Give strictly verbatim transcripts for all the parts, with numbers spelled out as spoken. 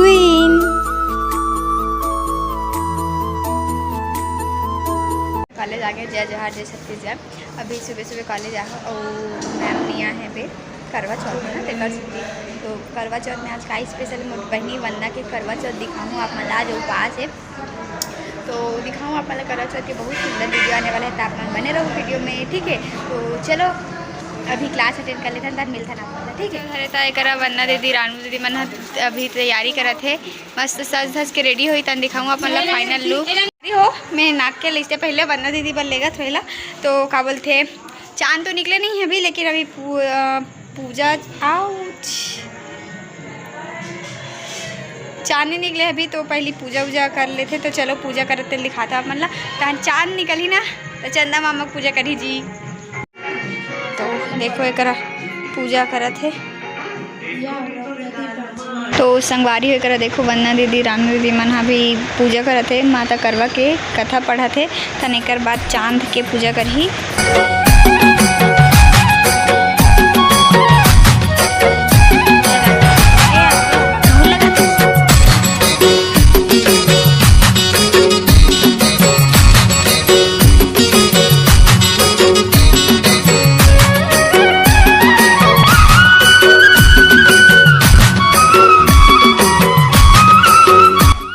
Queen. College आ गए। जय जोहार, जय छत्तीसगढ़। अभी सुबह सुबह कॉलेज आए हो और मैम नहीं आए हैं बे करवा चौथ में ना, तेकर छुट्टी। तो करवा चौथ में आज का स्पेशल मोर बहनी वंदना के करवा चौथ दिखाऊँ आप मन ला, जो उपास है। तो दिखाऊँ आप मन ला करवा चौथ के बहुत सुंदर वीडियो आने वाला है, तो आप मन बने रहो वीडियो में, ठीक है। तो चलो अभी क्लास अटेंड कर लेते हैं, तब मिलते हैं आप मन ला, ठीक है। अरे ता एकरा वंदना दीदी, रानू दीदी मन ह अभी तैयारी करत हे, मस्त सज धज के रेडी होई, तन दिखाऊँ आप मन ला फाइनल लुक। हो, मैं नाक के लिस्ते पहले वंदना दीदी बर लेगत होएला, तो का बोलथे, चांद तो निकले नहीं है अभी, लेकिन अभी पू-, अ, पूजा, आउच, चांद नहीं निकले अभी, तो पहली पूजा वूजा कर लेते। तो चलो पूजा करते दिखाता आप मन ला, तहन चांद निकलही ना, तो चंदा मामा के पूजा करही जी। तो देखो एकरा पूजा करत हे। तो संगवारी हो, एकरा देखो, वंदना दीदी, रानू दीदी मन ह भी पूजा करत हे, माता करवा के कथा पढ़त हे, तन एकर बाद चांद के पूजा करही।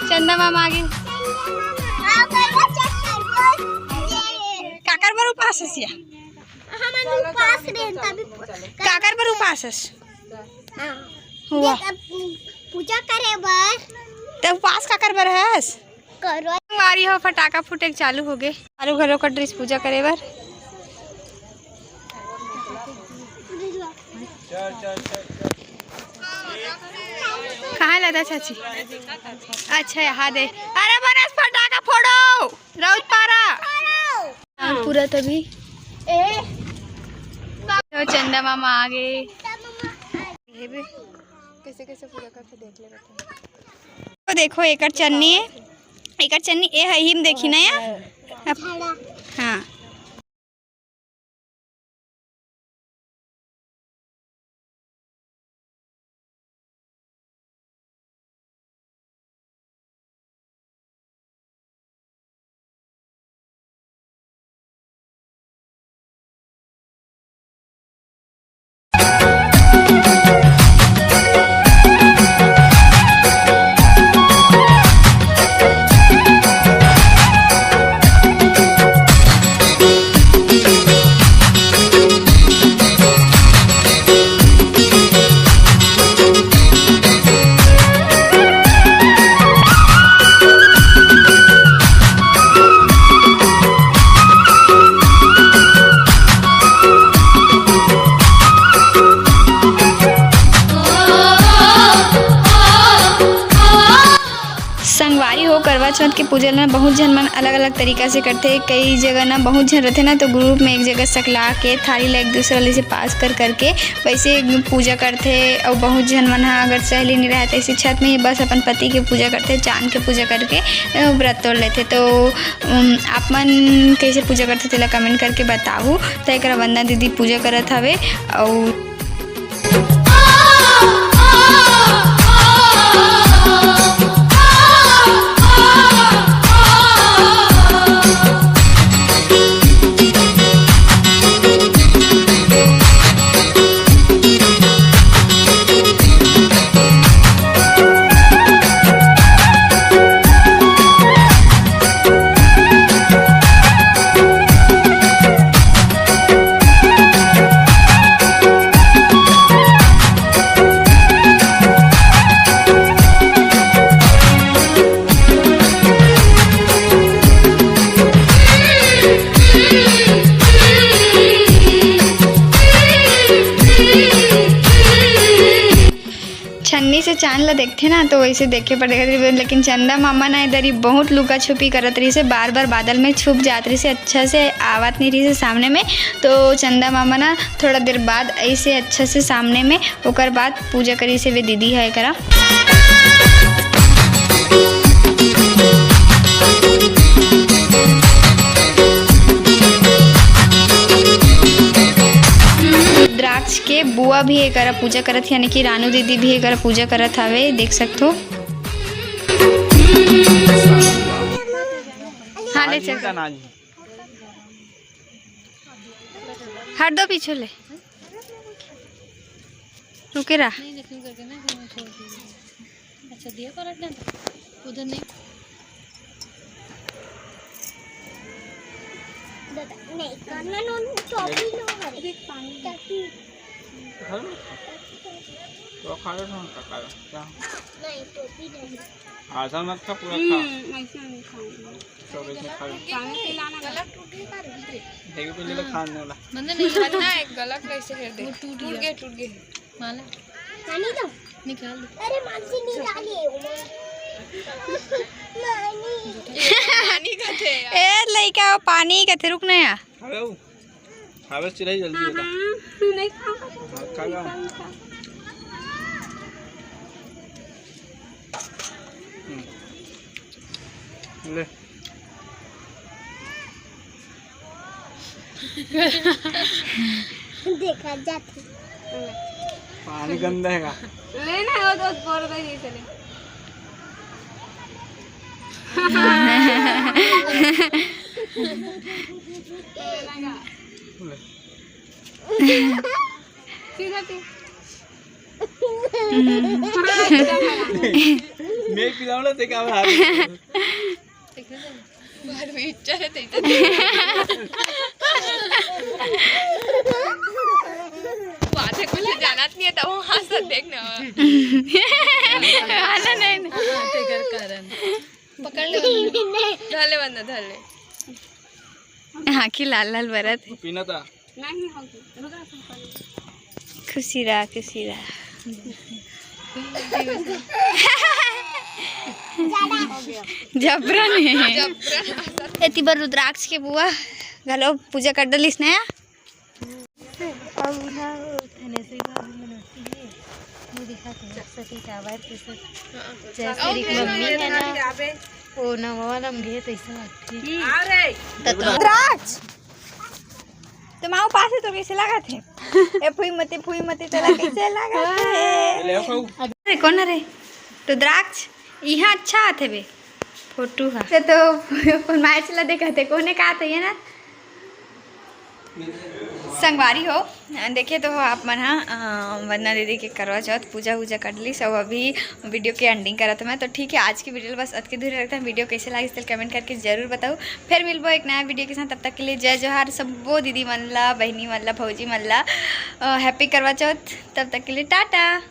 चंदा मामा आगे। काकर बर उपास हस या? हमन उपास रहे तभी। काकर बर उपास हस? हाँ। वाह। ये तब पूजा करे बर। त उपास काकर बर हस? करवा। संगवारी हो, फटाका फूटे के चालू हो गे। चालू घलो कर ड्रेस पूजा करे बर। कहाँ लदा चाची? अच्छा, यहाँ दे। अरे बनस, फटाका फोड़ो, राउत पारा। पूरा तभी। तो चंदा मामा आ गए। ये भी कैसे कैसे पूजा करके देख ले बता। तो देखो, एकर चन्नी है, एकर चन्नी ए है, हिम देखी ना यार। अब, हाँ। संगवारी हो, करवा चौथ के पूजा ल बहुत झन मन अलग-अलग तरीका से करथे। कई जगह ना बहुत झन रथे ना, तो ग्रुप में एक जगह सकला के थाली ला एक दूसरा ले से पास कर करके वैसे पूजा करथे। अउ बहुत झन मन ह अगर सहेली नहीं रहय, तो ऐसे छत में ही बस अपन पति के पूजा करथे, चांद के पूजा करके, अ, व्रत तोड़ लेथे। तो, उम, आप मन कैसे पूजा करथे, तेला कमेंट करके बताहू। तो एकरा वंदना दीदी पूजा करत हवे, अउ छन्नी से चांद ला देखथे ना, तो वैसे देखे पर देखत रहिबे, लेकिन चंदा मामा ना इधर ही बहुत लुका छुपी करत रहिसे, बार बार बादल में छुप जात रहिसे, अच्छा से आवत नहीं रहिसे सामने में। तो चंदा मामा ना थोड़ा देर बाद ऐसे अच्छा से सामने में, ओकर बाद पूजा करिसे वे दीदी ह एकरा। रुद्राक्ष के बुआ भी एकरा पूजा करत हे, यानी कि रानू दीदी भी एकरा पूजा करत हवे, देख सकथो। हाँ, ले चल। हट दो पीछे ले। रुके रहा। अच्छा, दिया पलट ना। उधर नहीं। नहीं, करना नो, टोपी लो, अरे। टोपी। घर में? तो खा ले, खाना खा ले। क्या? नहीं, टोपी नहीं। आधा मत खा, पूरा खा। हम्म, ऐसा नहीं खाऊंगा। तो वैसे खा ले। खाने के लाना गला टूट गया का रे? देखो, पहले तो खाने वाला। मैंने नहीं खाना है, गला कैसे है, देख। वो टूट गया। टूट गया, टूट गया। माला। पानी दो। निकाल दो। अरे, मानसी निकालिए। पानी खाते हैं यार। ए, लइका, वो पानी कथे, रुक ना यार। अरे, वो खावे चिल्लाई जल्दी बेटा। हाँ, नहीं खाऊंगा। हाँ, खा ला। हम्म। ले। देखा जाती। पानी गंदा है का? ले ना, वो तो बोर भाई नहीं चले। ले ना का? ले। सीधा तू। मैं पिलाऊंगा ते का भाई। बार भी इच्छा है तेरे। वो आधे कुछ जानत नहीं है, तो वो हंसत देख ना। आना नहीं, नहीं। हाँ, तेकर कारण। पकड़ ले वंदना। धर ले वंदना, धर ले। आँखी लाल लाल बरत है। पीना था। नहीं, हो गया। रुक, रुक, रुक। खुशी रहा, खुशी रहा। जबरन है। जबरन। एती बर रुद्राक्ष के बुआ घलो पूजा कर डलिस ना। अउ ना, थनेसरी भाभी मन होती है। वो दिखा तो सके काबर के सब। हाँ। जैसे हाँ, एक मम्मी है ना, वो नवा वाला में भी है, तो ऐसा लगती है। हम्म। तो, तो रुद्राक्ष, तुम आओ पास है तो कैसे लगा थे? ए फुई मती, फुई मती, तोला कैसे लगा थे? ले आओ खाऊ। अरे कौन रे? रुद्राक्ष, यहाँ अच्छा आथे बे फोटो हा। से तो फरमाइश ला देखा थे, कोने का आथे ये ना? संगवारी हो, देखे तो हो आप मन हा, अ, वंदना दीदी के करवा चौथ पूजा वूजा कर ली सब। अभी वीडियो के एंडिंग करत मैं, तो ठीक है, आज की वीडियो बस अतके दूर रखते हैं। वीडियो कैसे लागिस तेला कमेंट करके जरूर बताओ। फिर मिलबो एक नया वीडियो के साथ, तब तक के लिए जय जोहार सबो दीदी मन ला, बहिनी मन ला, भौजी मन ला, अ, हैप्पी करवा चौथ। तब तक के लिए टाटा।